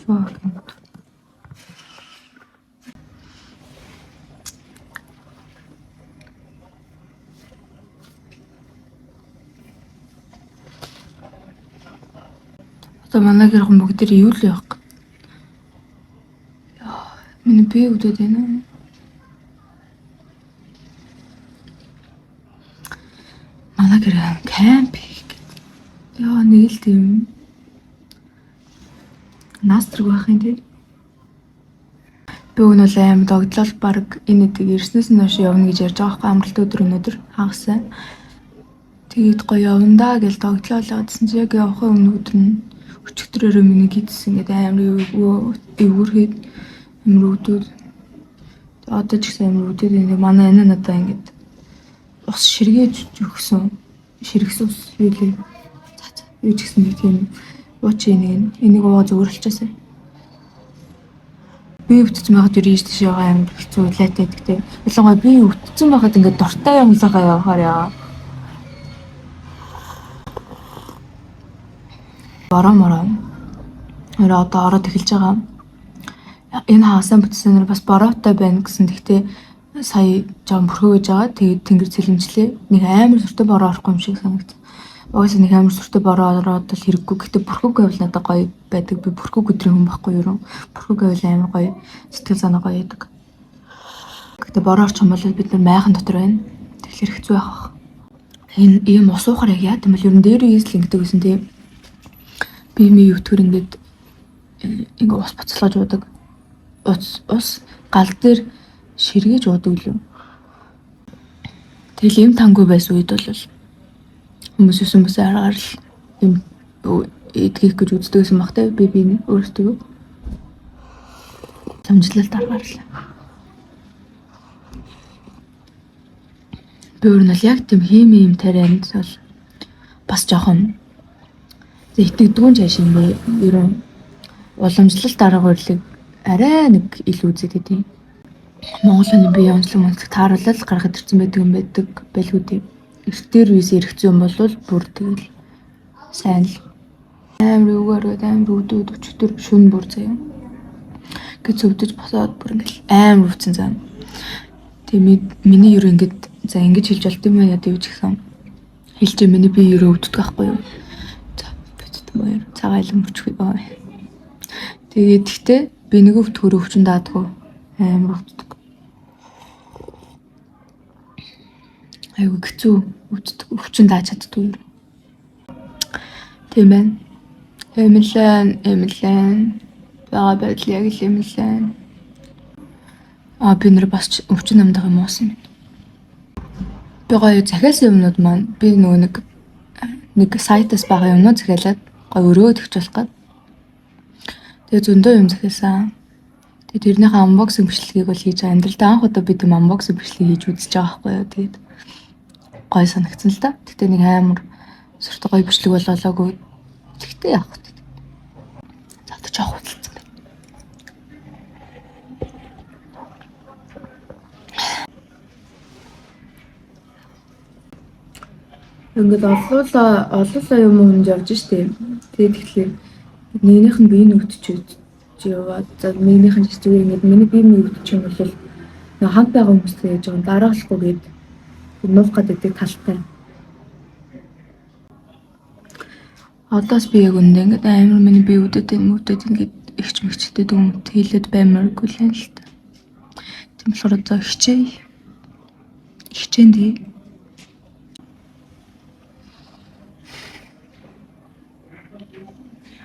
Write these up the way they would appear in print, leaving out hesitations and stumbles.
Fuck. Одоо манай гэр хүн бүгд тэр юу л явах гээд. Яа, миний бие өвдөд байна. Манай гэр camp хийх гээд. Яа, нэг л тийм настрог байх юм тий. Би өгнө бол аим догдлол баг энэ эдэг ирснээс нь хойш явна гэж ярьж байгаа байхгүй амралт өдөр өнөөдөр хагас сайн. Тэгээд гоё явна да гэж догдлол явуулсан чи яг явахын өмнө өдөр нь өчигдрөөрөө миний гидс ингээд амар эвгүрхэд амар өвдөд. Одоо ч гэсэн амар өвдөд энэ манай энэ надаа ингээд ус ширгээж өгсөн. Ширгсэн ус юу лээ. За за юу ч гэсэн нэг тийм ууч энийг энийг уугаа зөвөрлөчөөсэй. Би өвдсөн байхад ер нь ийш тийш яваа амар хэцүү лайтай гэдэг. Ялангуяа би өвдсөн байхад ингээд дуртай юмсагаа явахаар яа. Бороо мороо. Өрөө одоо ороод эхэлж байгаа. Энэ хагасаа бүтснээр бас бороотой байна гэсэн. Тэгтээ сая жоон бүрхөөж байгаа. Тэгээд тэнгэр цэлмжлээ. Нэг амар сүртэй бороо орохгүй юм шиг санагдсан. Угаасаа нэг амар сүртэй бороо ороод л хэрэггүй. Гэтэ бүрхөөгүй байвал надад гоё байдаг. Би бүрхөөг өдрийн хүн байхгүй юу? Бүрхөөгүй байвал амар гоё. Сэтгэл санаа гоё яадаг. Гэтэ бороо орчих юм бол бид нар майхан дотор байна. Тэгэхээр хэцүү байх бах. Энэ ийм ус уухаар яг яа гэм бол ер нь дээр үеэс л ингэдэг байсан тийм. Би ми өвтгөр ингээд ингээ ус буцалгаж уудаг. Ус гал дээр ширгээж уудаг лүү. Тэгэл им тангуй байсан үед бол хүмүүс юусэн бүсээ аргаар л им эдгэх гэж үздэг гэсэн баг те би би өөртөө самжлалт аргаар л. Би өөр нь бол яг тийм хими юм тарианд бол бас жоохон итгэдэггүй юм цааш юм бэ. Ер нь уламжлалт арга барилыг арай нэг илүү үзээд идэв. Монгол хүний бие онцлог онцлог тааруулаад гаргаж ирсэн байдаг юм байдаг байлгүй дээ. Эртээр үес эргэцэн юм бол бүр тэгэл сайн л. Амар үгээр амар өвдөд өчтөр шүн бүр заяа. Ингээд цөвдөж босоод бүр ингээл амар өвцөн заа. Тэгээ миний ер ингээд за ингэж хэлж болт юм аа яа гэвч гэсэн. Хэлж миний бие ер өвддөг байхгүй юу? За битдэг юм аа. Цагаан илэн мөчгүй. Тэгээд тэгтээ би нэг өвдөхөөр өвчин даадгүй амар өвддөг. Айгүй хэцүү өвддөг. Өвчин дааж чаддгүй юм. Тийм байна. Эмлэн, эмлэн. Бага байдал яг л эмлэн. А би нэр бас өвчин намдаг юм уусан юм. Би гоё захиалсан юмнууд маань би нөгөө нэг сайтаас бага юмнууд захиалаад гоё өрөөд өгч болох гээд. Тэгээ зөндөө юм захиалсан. Тэгээ тэрнийхээ unboxing бичлэгийг бол хийж байгаа. Амьдралдаа анх удаа би тийм unboxing бичлэг хийж үзэж байгаа байхгүй юу. Тэгээд гоё санагдсан л да. Гэтэ нэг амар сүртэй гоё бичлэг болоолоогүй. Тэгтээ яах вэ? За одоо жоох хөдөлсөн байна. Ингээд олуулаа юм өмж явж штэ. Тэгээд тэгэхээр нэгнийх нь бие нүгдчихэд яваад за нэгнийх нь ч зүгээр ингээд миний бие нүгдчих юм бол нэг хамт байгаа хүмүүстэй яаж байгаа дарааглахгүй гээд нуух гэдэг талтай. Одоос би яг үндэ ингээд амар миний бие үдэд энэ мүдэд ингээд ихч мэгчтэй дүмт хэлээд баймааргүй л юм л та. Тийм болохоор одоо хичээе. Хичээн дээ.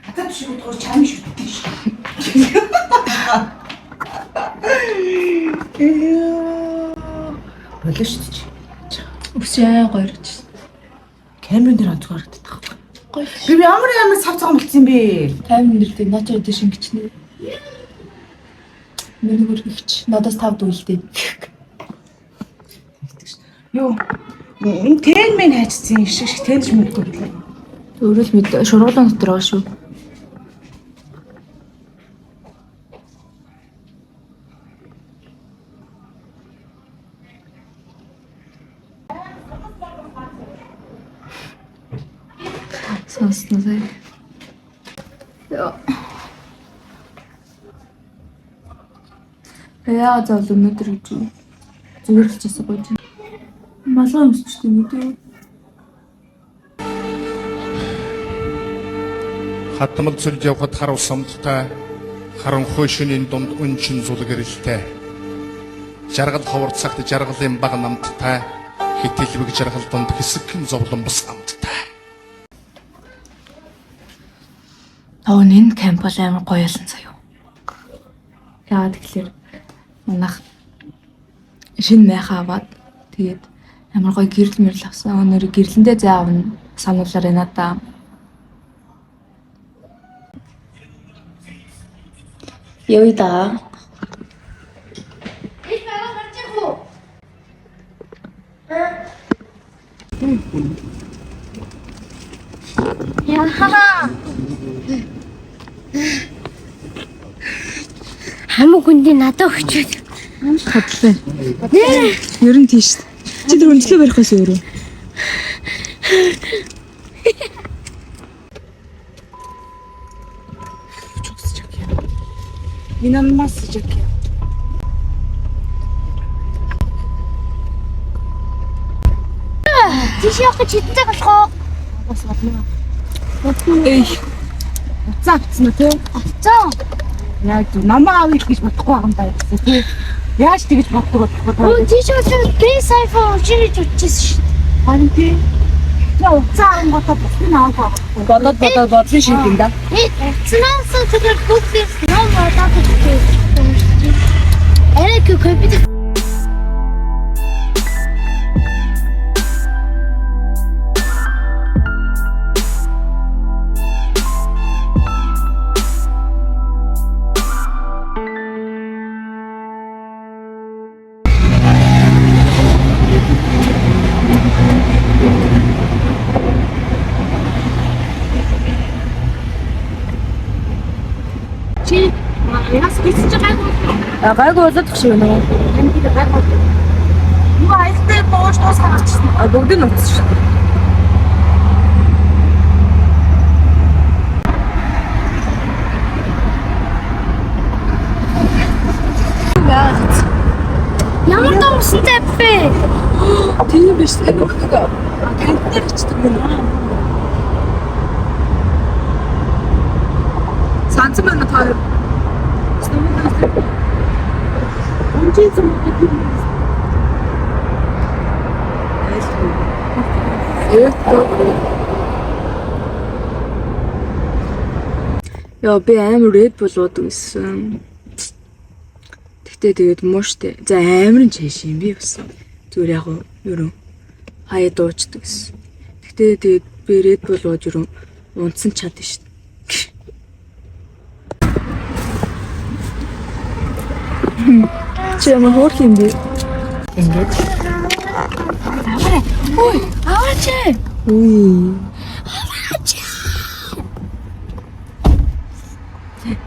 Атад шиг удгаар чам шүтдэг шүү. Болоо шүү дээ. Өс яа гоё ирж. Камерын дээр онцгой харагддаг. Гоё. Би ямар ямар сав цагаан болцсон юм бэ? Камерын дээр тэг ночор дэш ингэчнэ. Миний хөргөгч надаас 5 дүүлдээ. Юу? Энэ тэн мэн хайчсан юм шиг тэн ч мэдгүй байлаа. Өөрөө л мэд шургуулан дотор байгаа шүү. Сонсноо сая. Яа. Яа заавал өнөөдөр гэж юу? Зүгээр л часаа гоё. Малгай өмсчтэй мэдээ. Хатмал зүлж явхад хар усамдтай, харанхуй шөнийн дунд өнчин зул гэрэлтэй. Жаргал ховор цагт жаргалын баг намттай, хитэлбэг жаргал дунд хэсэгхэн зовлон бус амттай. Оо энэ camp бол амар гоё болсон заяа. Яагаад тэгэхээр манайх шинэ майхаа аваад тэгээд амар гоё гэрэл мэрэл авсан. Өнөр гэрлэндээ зай авна сануулаар байна да. Явъя да. Яхаа. Хамаг хүндээ надад өгчөөд. Хотлоо. Ер нь тийш. Чи тэр үндэслээ барих байсан өөрөө. Çok sıcak ya. İnanılmaz sıcak ya. Тийш явах гэж хэдэн цаг болох вэ? Бас болно. Эй, Уцаа авцсан уу те? Авцсан. Яг зү намаа авъя гэж бодохгүй байгаа юм даа гэсэн тий. Яаж тэгэж боддог болохгүй Өө тийш явах би сайфа учрыг утчихсан шүү. Харин тий. Тэгээ уцаа авангуудаа бусдыг аваагүй байгаа. бодоод бодоод бодлын шиг юм да. Би утсанаас тэр Google-ээс ном бодоод үзсэн. Арай компьютер. Чи Яас гисэж гайгүй. А гайгүй болоод тах шиг байна уу? Энэ би гайгүй. Юу аялтай бууж дуусах гарчихсан. А бүгд нь утсан шүү. Ямар дуу усантай бэ? Тийм биш. Энэ өгдөг. Танд нэр бичдэг юм уу? Сансан байна та хоёр. Үнжин зүг гэдэг. Яа би амар Red Bull уудаг гэсэн. Тэгтээ тэгээд муу штэ. За амар нь чэш юм би бас. Зүгээр яг уу ерөн хаяа дуучдаг гэсэн. Тэгтээ тэгээд би Red Bull ууж ерөн унтсан чад штэ. Чи ямар хөөрх юм бэ? Ингээд. Аваарай. Ой, аваач. Үгүй.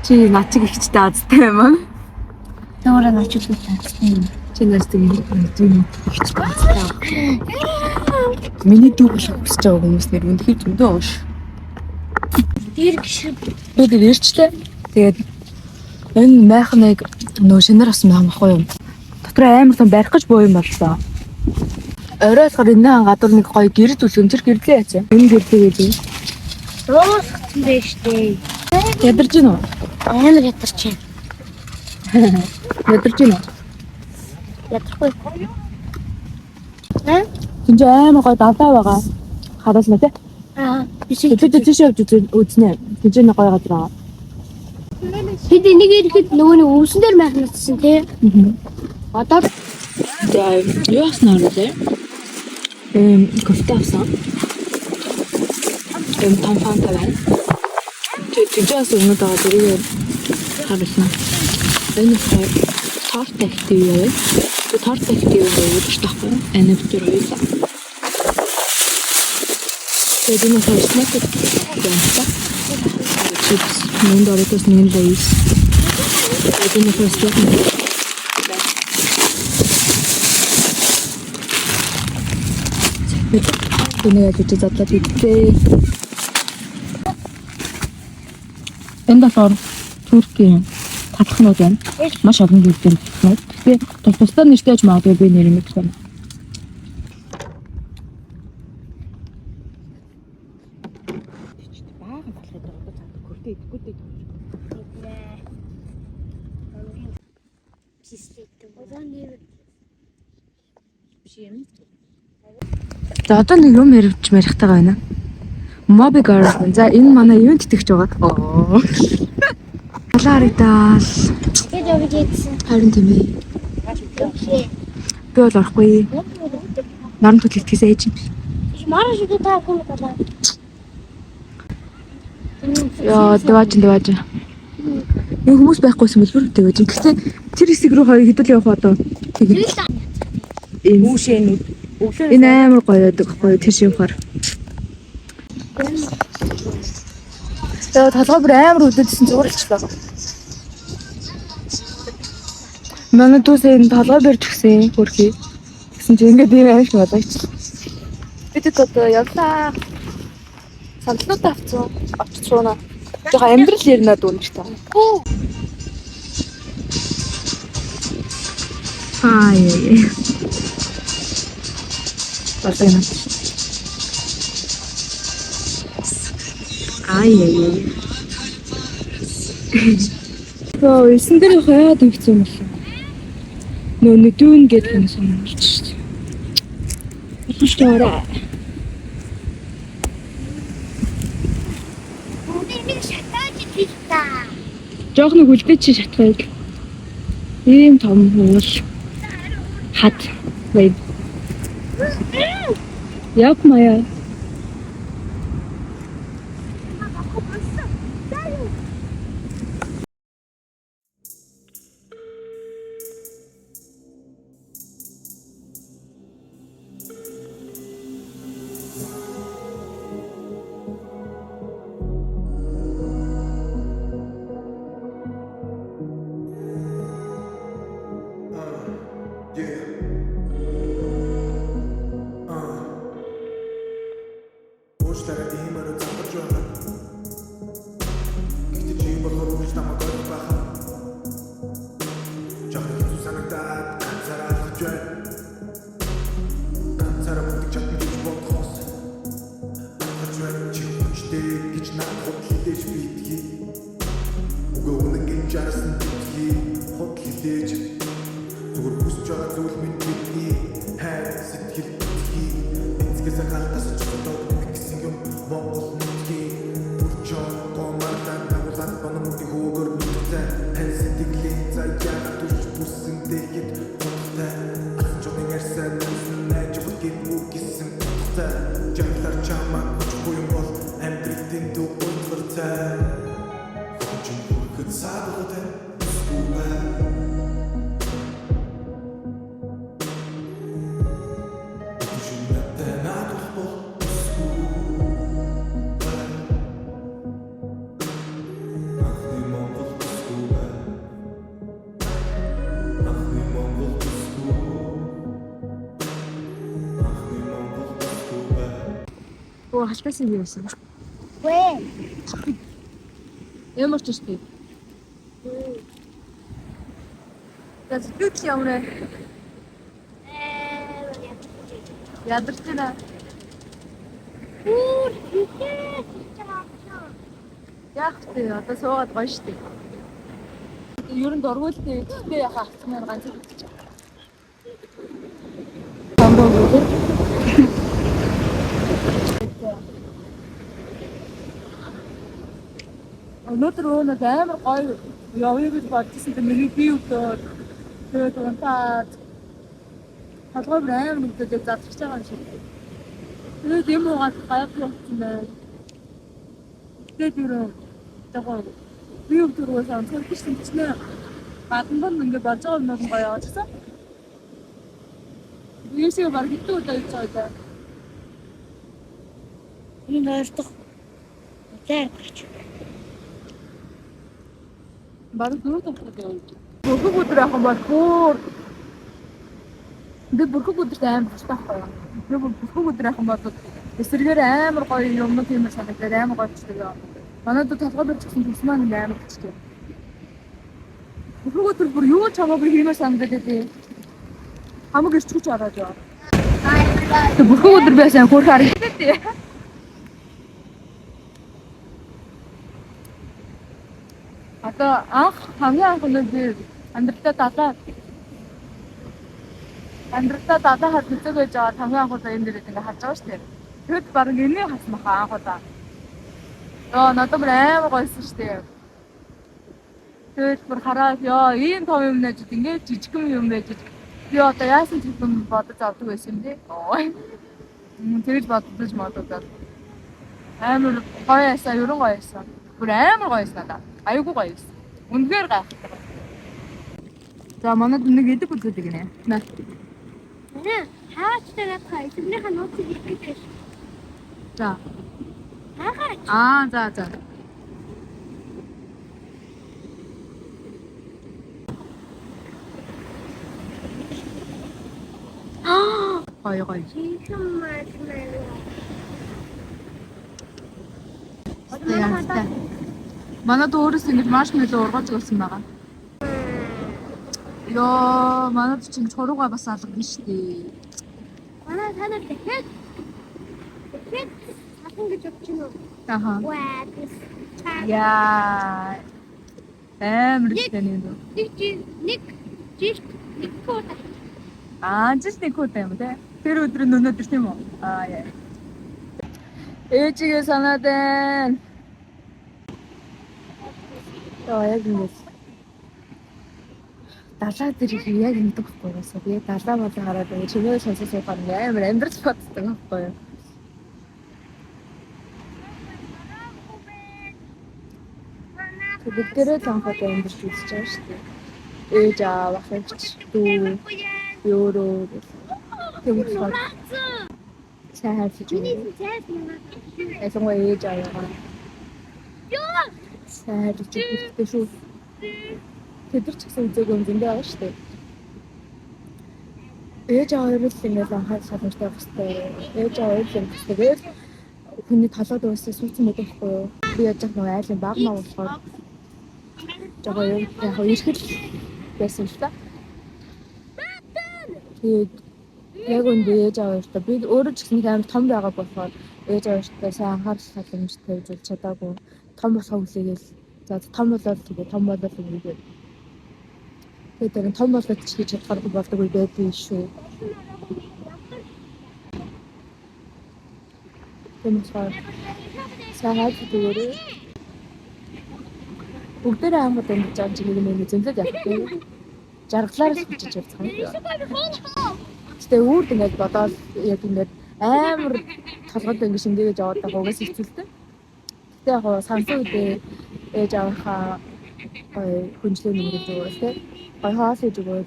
Чи над чиг ихчтэй азтай юм аа. Дуурай начуулах юм. Чи насдаг юм ихч азтай. Миний дүү болох хүсэж байгаа хүмүүс нэр үнэхээр зөндөө ууш. Дээр гişг. Би тэр ирчлээ. Тэгээд энэ майхныг нөө шинээр авсан байх байхгүй юу? Дотор амар том барих гэж боо юм боллоо. Орой болохоор энэ хан гадуур нэг гоё гэрэл үлгэн тэр гэрлээ яцсан. Энэ гэрлээ гэж юм. Дуусгацсан байж тээ. Ядарч гин үү? Амар ядарч байна. Ядарч гин үү? Ядархгүй. Аа? Энд амар гоё далай байгаа. Харуулна тий. Аа. Биш. Бид тийш явж үзнэ. Тэнд нэг гоё газар байгаа. Бид энийг ирэхэд нөгөө нэг өвсөн дээр майхнацсан тий. Одоо За юу авсан оруулаа? Кофте авсан. Эм том фанта байна. Тэг тэжээс өмнөд байгаа зэрэг харуулна. Энэ болохоор торт актив юу вэ? Тэг торт актив юу гэж таахгүй. Энэ бид тэр хоёулаа. Тэгээд энэ болохоор снэк юм. Чипс, мөн Doritos нэг нь Lay's. Тэгээд энэ болохоор снэк. Энийг яаж үжи задлаад идтээ. Энд болохоор Туркийн талхнууд байна. Маш олон зүйлтэй талхнууд. Гэхдээ тус тусдаа нэртэй ч магадгүй би нэр мэдэхгүй байна. Баахан талхад байгаа цаад көрдөө идэхгүй дээ. За одоо нэг юм яривч марихтайгаа байна. Moby Garden. За энэ манай юунд тэтгэж байгаа. Оо. Талаа харагдаал. Тэгээд явж ийдсэн. Харин тийм ээ. Би бол орохгүй. Наран төлөлт хийсэн ээж юм. Мараш үү та хүн болоо. Яа, даваач даваач. Энэ хүмүүс байхгүйсэн мөлбөр тэгэж. Гэхдээ тэр хэсэг рүү хоёр хэдүүл явах одоо. Тэгээд энэ Үүшээнүүд. Өглөө энэ амар гоё байдаг байхгүй юу, тэр шимхар. Тэгээ толгой бүр амар хөдөлсөн зурлчлаа. Манай дүүсээ энэ толгой барьж өгсөн хөрхий. Тэгсэн чинь ингээд ийм аим шиг болооч. Бид одоо явлаа. Сандлуудаа авцсан. Авч сууна. Жохо амьдрал ярина дүүнэрт. Аа яа. Болоо юм. Аа яа. Йоо, эсэн дээр хаяад өгсөн юм болов. Нөө нэг дүүн гэдэг юм сонирхолж шүү дээ. Боломжтой. Өндөр нэг шатааж идэх та. Жоох нэг үлдээ чи шатахыг. Ийм том уул хат байв. Япмая. Уучлаарай ийм өрөө завхарч байгаа. Гэхдээ чи болохоор үргэлж намайг ойлгох байхаа. Жохон хэцүү санагдаад ганцаараа алхаж байна. Ганцаараа бүтэж чадна гэж бодохоос алхаж байна. Чи хүчтэй гэж надад худал хилээж битгий. Үгүй үнэн гэж жарсан битгий. Худал хилээж зүгээр хүсэж байгаа зүйл минь бидний хайр сэтгэл битгий. Эцгээс халтаас ч бодоод гэсэн юм Монгол нутгийн бүрчон гомарлан агуулan бономуудын хөөгөр нүдтэй тань сэтгэлийн заяа түш бүсэн дэхэд утгатай алсан чонын ярьсан нүсэн найж өгөх үг гэсэн утгатай жаргалаар чамаа хүчгүй юм бол амьдралын төв утгартай хөгжин хүрхэд саадгатай бүсгүй бай. Düşünmekten ayrıl bol бүсгүй бай. Анхны Монгол бүсгүй бай. Анхны Монгол бүсгүй. Анхны Монгол бүсгүй бай. Гоо халтаас юм байсан. Вэ. Ямар ч үстэй. За зүтгэл ямар вэ? Ядарч байна. Үр хитээ чамаа. Яах вэ? Одоо суугаад гоё штэ. Ер нь дургуйлтай. Гэхдээ яхаа авцмаар ганц л. Өнөөдөр өөнөд амар гоё явъя гэж бодчихсон. Тэгээ миний бие өвдөд тэгээд унтаад толгой бүр амар өвдөд яг задарч байгаа юм шиг. Тэгээд юм уугаад гайгүй болсон байна. Тэгээд юу яг бие өвдөргөөс онцгой биш юм чинь гадна нь ингээ болж байгаа юм гоё явчихсан. Ийшээ баг хэдэн удаа хийж байгаа даа. Энэ хоёр дахь удаа гарч. Бараг дөрөв дахь удаа явж. Бүрхэг өдөр явах юм бол бүр би бүрхэг өдөрт амар хурцтай байхгүй юу? Би бүр бүрхэг өдөр явах юм бол эсрэгээр амар гоё юмнууд юм санагдаад амар гоё болчихдог. Манай дүү толгой барьж гисэн төс маань амар болчихдог. Бүрхэг өдөр бүр юу ч хамаагүй хиймээр санагдаад байдیں۔ Хамаг ирч хүч ороод яа. Тэг бүрхэг өдөр байсан хөөх харагдаад тий. Одоо анх хамгийн анх өнөө би амьдралдаа далаа хар үзэг байж байгаа хамгийн анх удаа энэ дээрээ ингээ харж байгаа шүү дээ. Тэгэд баг энийг харсан баха анх удаа. Йоо, надад бүр амар гойсон шүү дээ. Тэгэл бүр хараад ёо, ийм том юм нэж ингээд жижигхэн юм байж би одоо яасан ч юм бодож авдаг байсан юм тий. Тэгэж бодож модод. Амар гоё байсан, ерөн гоё байсан. Бүр амар гоё байсан надад. Аюулгүй гоё байсан. Үнэхээр гайхалтай. За манад нэг идэг үзүүлдэг гинэ. Наа. Нэ, хаач тагаад эзэмнийхээ нууцыг хэлэх гэж. За. Хаач. Аа, за за. Гоё гоё. Жинхэнэ маршмеллоу. Янзтай. Манад өөрөөс ингэж маршмеллоу ургаж өгсөн байгаа. Йоо, манад чинь чуруугаа бас алгана шүү дээ. Манай та нар дахиад салан гэж бодож байна уу? Аха. Ваа. Яа. Амар ихтэй нэг. Нэг жил нэг код. Аа, жил нэг хүү юм те. Тэр өдөр нь өнөөдөр тийм үү? Аа яа. Ээжигээ санаад байна. Яа, яг ингэж далаа дээр их яг ингэдэг байхгүй юу? Би далаа болон хараад ингэ чимээ сонсож суугаар ингэ амар амьдрал боддог байхгүй юу? Тэг бүгдээрээ л анхаад амьдарч үзэж байгаа шүү дээ. Ээж аав, ах эгч, дүү, би өөрөө тэг болохоор сайн хайрлаж Миний өгнө. цайс манай. Ялангуяа ээж аавыгаа сайн хайрлаж өгөх хэрэгтэй шүү. Тэд нар ч гэсэн үзээгүй юм зөндөө байгаа шүү дээ. Ээж аав хоёр л ингээл анхаарал халамжтай байх хэрэгтэй. Ээж аав хоёр л юм хэрэгтэй. Тэгэл хүний толгойд уусаа суудсан байдаг байхгүй юу? Би яаж яах нөгөө айлын баг маа болохоор жоо юм яг хоо эрхэл байсан л та. Тэгээд яг үндэ ээж аав хоёртой би өөрөө ч гэсэн нэг амар том байгаа болохоор ээж аав хоёртой сайн анхаарал халамж тавьж чадаагүй. Том болохоо хүлээгээл за том болоод тэгээ том болоод ингээд тэгээд тэр том болоод ч хийж чадхааргүй болдог үе байдгийн шүү. Тийм болохоор сайн хайрлаж өгөөрэй. Бүгдээрээ ангууд ингэж байгаа чинь нэг юм зөндөд явах тийм. Жаргалаар л хүчиж явцгаа юм. Гэтэ үрд ингэж бодоол яг ингэж амар толгойд ингэж шингээж яваад байгаа угаас хэцүү л дээ. Гэтэ яг гоо сансан үедээ ээж аавынхаа гоё хүндлээ нэмэрэж өгөөл тэ. Гоё хоол хийж өгөөл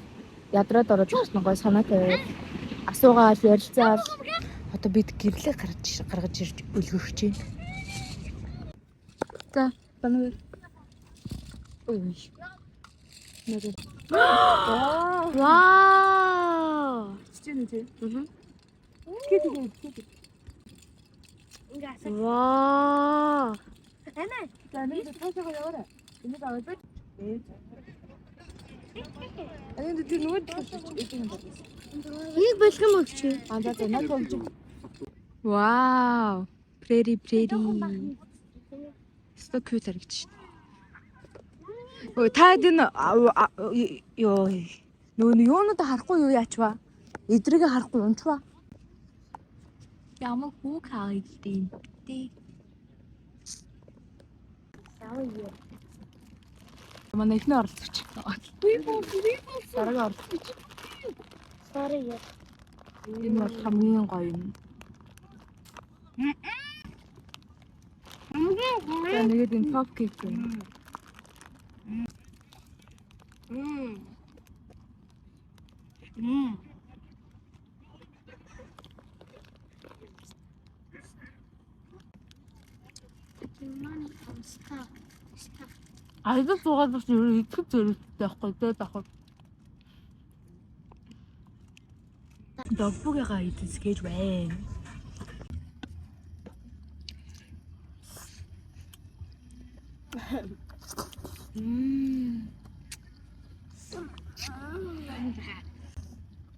ядраад ороод ирсэн гоё санаа тавиад асуугаал ярилцаал одоо бид гэрлээ гаргаж ирж өлгөх чинь. За, банаа. Ой. Нэр. Вау. Чичээ нэ. Аа. Тэгээд тэгээд. Вау. Ана. За, нэг таашаа яваарай. Энийг аваад бай. Ээж. Энэ тэр нөгөө ээж юм байна. Энийг болох юм уу чи? А за за надад болж. Вау. Pretty pretty. So cute харагдчих. Ой та энэ ёо нөгөө нэг юунуудаа харахгүй юу яач ба? Эдрийг харахгүй унчва. Ямар хүүх харагдیں۔ Тэ. Манай эхний оролцогч. Дараагийн оролцогч. Sorry. Энэ бол хамгийн гоё юм. За нэгэд энэ топ кейк юм. Аялал суугаад бас ер нь итгэх зэрэгтэй байхгүй тэ давхар. Довбугага идэж байна.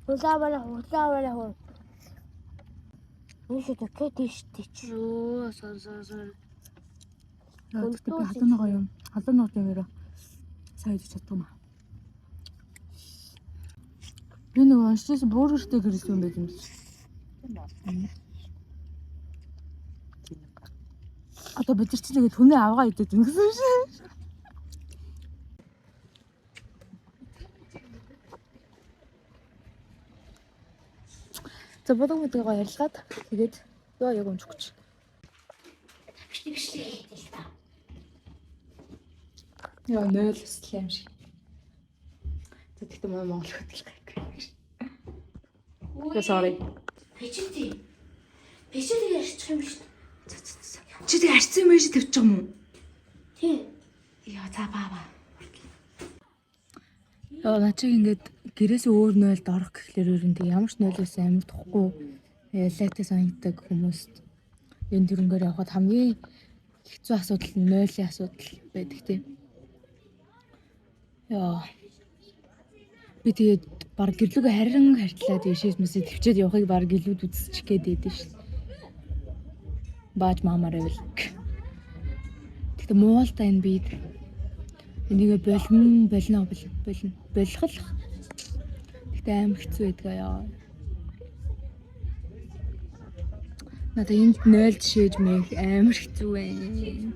Хулаа бара хулаа бара хул. Нэг шүтэ тийш тийч. Оо сон сон сон. Гэхдээ би халуун ногоо юм. Халуун ногоо юмараа сайн идэж чаддаг юм аа. Би нэг уншижсэн бургертэй гэрсэн юм байт юм шиг. Одоо бид нар чинь тэгээд хүний авгаа идэж байна гэсэн шиг. За бодог модгоо ярилцгаад тэгээд ёо яг өмчих гэж. Бичлэг хийдэг л та. Яа, 0 өсөл юм шиг. За тэгтээ манай Монгол хөдөл гайгүй. Тэгээ sorry. Бичдэг. Бичдэг ярьчих юм шүү дээ. Чи тэг арцсан юм шиг тавьчих юм уу? Тий. Яа, за баа баа. Яа, наа чи ингээд гэрээс өөр нойлд орох гэхлээр өөр нь тэг ямар ч нойлоос амар тухгүй ялайтай санагддаг хүмүүст энэ төрөнгөөр явхад хамгийн хэцүү асуудал нь нойлын асуудал байдаг тийм. Яа. Би тэгээд баг гэрлүүгээ харин хартлаа тэгээд шийдмэсээ төвчээд явахыг баг илүүд үзчих гээд байдэн шин. Бааж маамаар байвал. Тэгтээ муул та энэ бид энийгээ болно болно болно болно болох л. Тэгтээ амар хэцүү байдаг яа. Надаа энд 0 жишээж мэх амар хэцүү байна.